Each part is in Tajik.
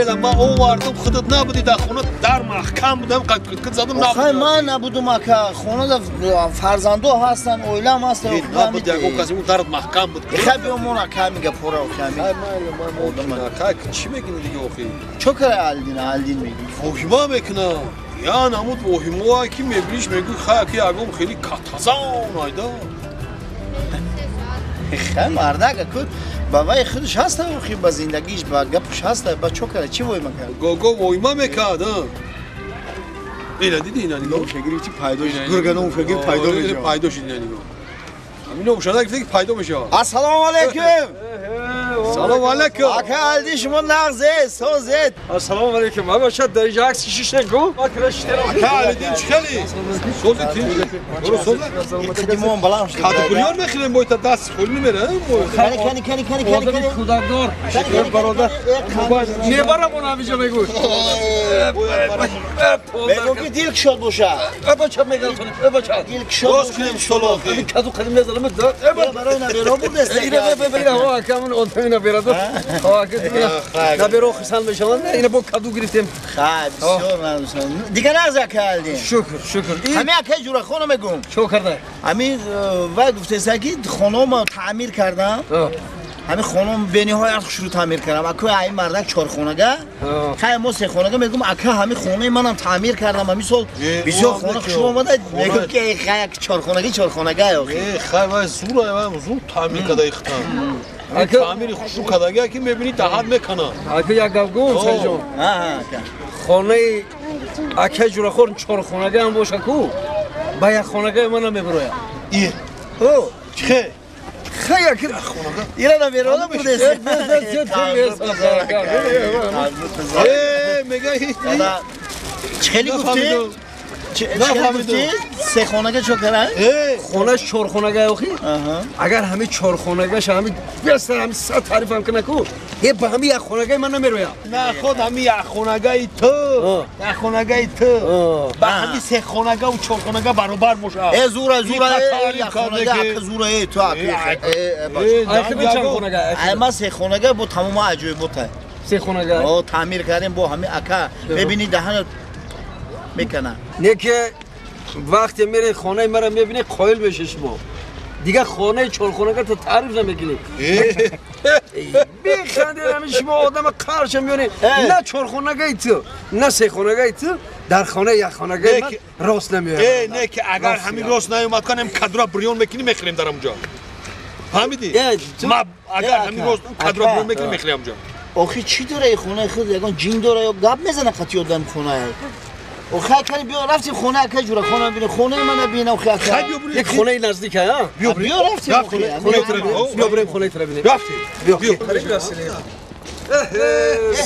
Охе ман овардам худат набудӣ дар хона дар маҳкам будам қад задам набудам. Охе ман набудам ака хона дар фарзандо ҳастан оилам ҳаст. Набуд ягон касе ӯ дарат маҳкам буд. Хай биё мон ака мега пора охе ами. Хай майли ман одам ака чӣ мекунӣ дига охе? Чо кара Алдин Алдин мегӣ? Воҳима мекунам. Я намуд воҳимое ки мебиниш мегӯй хай аки ягон хеле катазан айда. Хай мардак аку ба вай худаш ҳаста охи ба зиндагиш ба гапаш ҳаста ба чо кара чӣ воҳима кард? Гого воҳима мекард а. Ина диди ина нигоҳ. Фикри чи пайдо шуд? Гурганом фикри пайдо мешавад. Пайдо шуд ина нигоҳ. Ҳамино бошада гуфта ки пайдо мешавад. Ассалому алайкум. Салому алайкум. Ака Алди шумо нағзе, созед. Ассалому алайкум. Ма бошад дар инҷа акс шиштен ку? Ма кира шиштен. Ака Алидин чӣ хели? Сози тинҷ. برو созе. Қадимон баланд шуд. Кадбурён мехӯрем бо та даст хӯл намера. Кани кани кани кани кани кани. Кӯдакдор. Бародар. Мебарам он ҳамиҷа мегӯй. Мегӯ ки дил кушод боша. Бача мегалтонем. Бача. Дил кушод. Рост кунем столо. Каду қадим мезанам. Барои наберо бурдест. Ина ина ҳо акамон одами наберадор. Ҳо ака наберо хурсанд мешаванд. Ина бо каду гирифтем. Хай бисёр мамнун. Дигар нағз ака Алдин. Шукр, шукр. Ҳами акаи Ҷурахона мегӯм. Чо карда? Ҳами вай гуфтеса ки хонамо таъмир кардам. Ҳами хонамо бениҳоят хушрӯ таъмир кардам. Ака ҳами мардак чорхонага. Хай мо сехонага мегӯм ака ҳами хонаи манам таъмир кардам. Ҳами сол бисёр хона хушрӯ омада. Мегӯм ки хай як чорхонаги чорхонага охи. Хай вай зур вай зур таъмир карда ихтам. Таъмири хушрӯ кардага ки мебинӣ даҳат мекана. Ака як гап гӯм Саидҷон. Ака. Хонаи акаи Ҷурахор чорхонага ҳам боша ку? Ба як хонагаи ман намебирояд. И. О, чихе? Хай як хонага. Ира наберода бурдест. Э, мега ҳеҷ. Чихели гуфтӣ? Нафаҳмидам. Се хонага чо кара? Хонаш чорхонага охи? Агар ҳами чорхонагаш ҳами бестар ҳами сад таърифам кана ку, е ба ҳами як хонагаи ман намероям. На худ ҳами як хонагаи ту, як хонагаи ту. Ба ҳами се хонага ва чорхонага баробар бошад. Э зура зура як хонага ака зура э ту ака. Э чанд хонага? Ай ма се хонага бо тамома аҷоибота. Се хонага? О таъмир кардем бо ҳами ака. Мебини даҳана мекана. Не ки вақте мере хонаи маро мебинӣ қоил меши шумо. Дигар хонаи чорхонага то таъриф намекунӣ. Биханде ҳамин шумо одама қарша меёнед. На чорхонагаи ту, на сехонагаи ту дар хонаи якхонагаи ман рост намеояд. Э, не ки агар ҳамин рост наёмад канем кадра бирён мекунӣ мехӯрем дар ҳамунҷо. Фаҳмидӣ? Ма агар ҳамин рост кадра бирён мекунӣ мехӯрем ҳамунҷо. Охи чӣ дора и хонаи худ ягон ҷин дора ё гап мезана қатъи одам хонаи? Охи акари биё рафтим хонаи акаи Ҷурахона бинем, хонаи мана бин охи ака. Як хонаи наздика, а? Биё биё рафтим охи. Биё бирем хонаи тра бинем. Рафтим. Биё.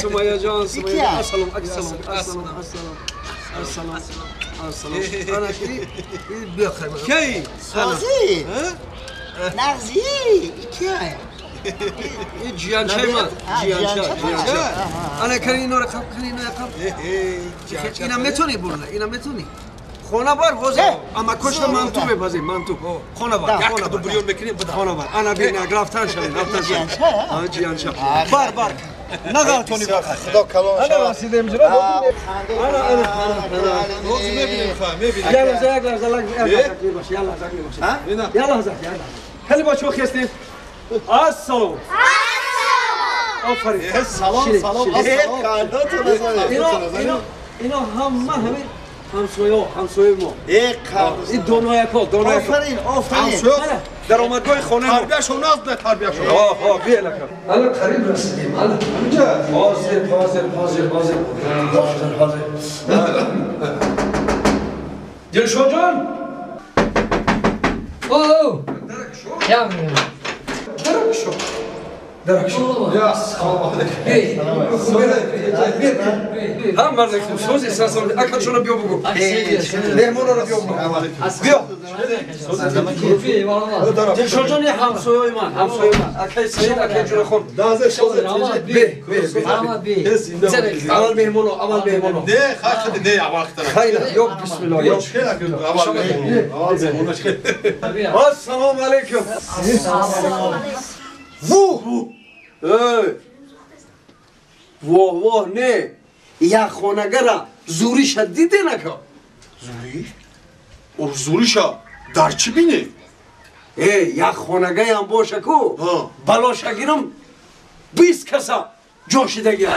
Сумайя ҷон, Сумайя. Ассалом, ассалом, ассалом, ассалом. Ассалом, ассалом. Ана ки биё хай. Кей? Сози? Нағзи? Икия? Ин ҷиянчаи ман, ҷиянча, ҷиянча. Ана кани инора қаб, кани инора қаб. Ина метони бурда, ина метони. Хона бар ҳозир, ама кошта манту мепазем, манту. Хона бар, як каду бирён мекунем буда. Хона бар. Ана бин, рафтан шавем, рафтан шавем. Ҷиянча. Бар, бар. Нағалтони бар. Худо калон шавад. Ана расидем ҷура. Ана, ана, ана. Ҳозир мебинем, хай, мебинем. Як лаҳза, як лаҳза, як лаҳза, як лаҳза, як лаҳза, як лаҳза. Хеле бачаҳо хестем. Ассалом. Ассалом. Офарин. Салом, салом, ассалом. Ино, ино ҳама ҳамин ҳамсояҳо, ҳамсояи мо. Э қабз. Ин донояко, донояко. Офарин, офарин. Ҳамсоя. Даромадгоҳи хонаи мо. Тарбияшон наст, не тарбияшон. Ҳо, ҳо, биё лака. Ала қариб расидем, ала. Ҳаминҷа. Ҳозир, ҳозир, ҳозир, ҳозир. Ҳозир, ҳозир. Дилшодҷон. О, я. Даракшо. Даракшо. Я салом алейкум. Ҳам мардак сози сасам ака чона биё бугу. Меҳмонро биё бугу. Биё. Дилшодҷон я ҳамсояи ман, ҳамсояи ман. Акаи Саид, акаи Ҷурахон. Бе, бе, бе. Аввал меҳмоно, аввал меҳмоно. Не, хай хай не, аввал хитара. Хай, ё бисмиллоҳ, ё. Аввал меҳмоно. Аввал меҳмоно. Ассалому алайкум. Ву! Эй! Воҳ, воҳ, не, як хонагара зуриша диде нака? Зуриш? Зуриша дар чӣ бинем? Э, як хонагаям боша ку, балоша гирам, 20 каса ҷо шидагия.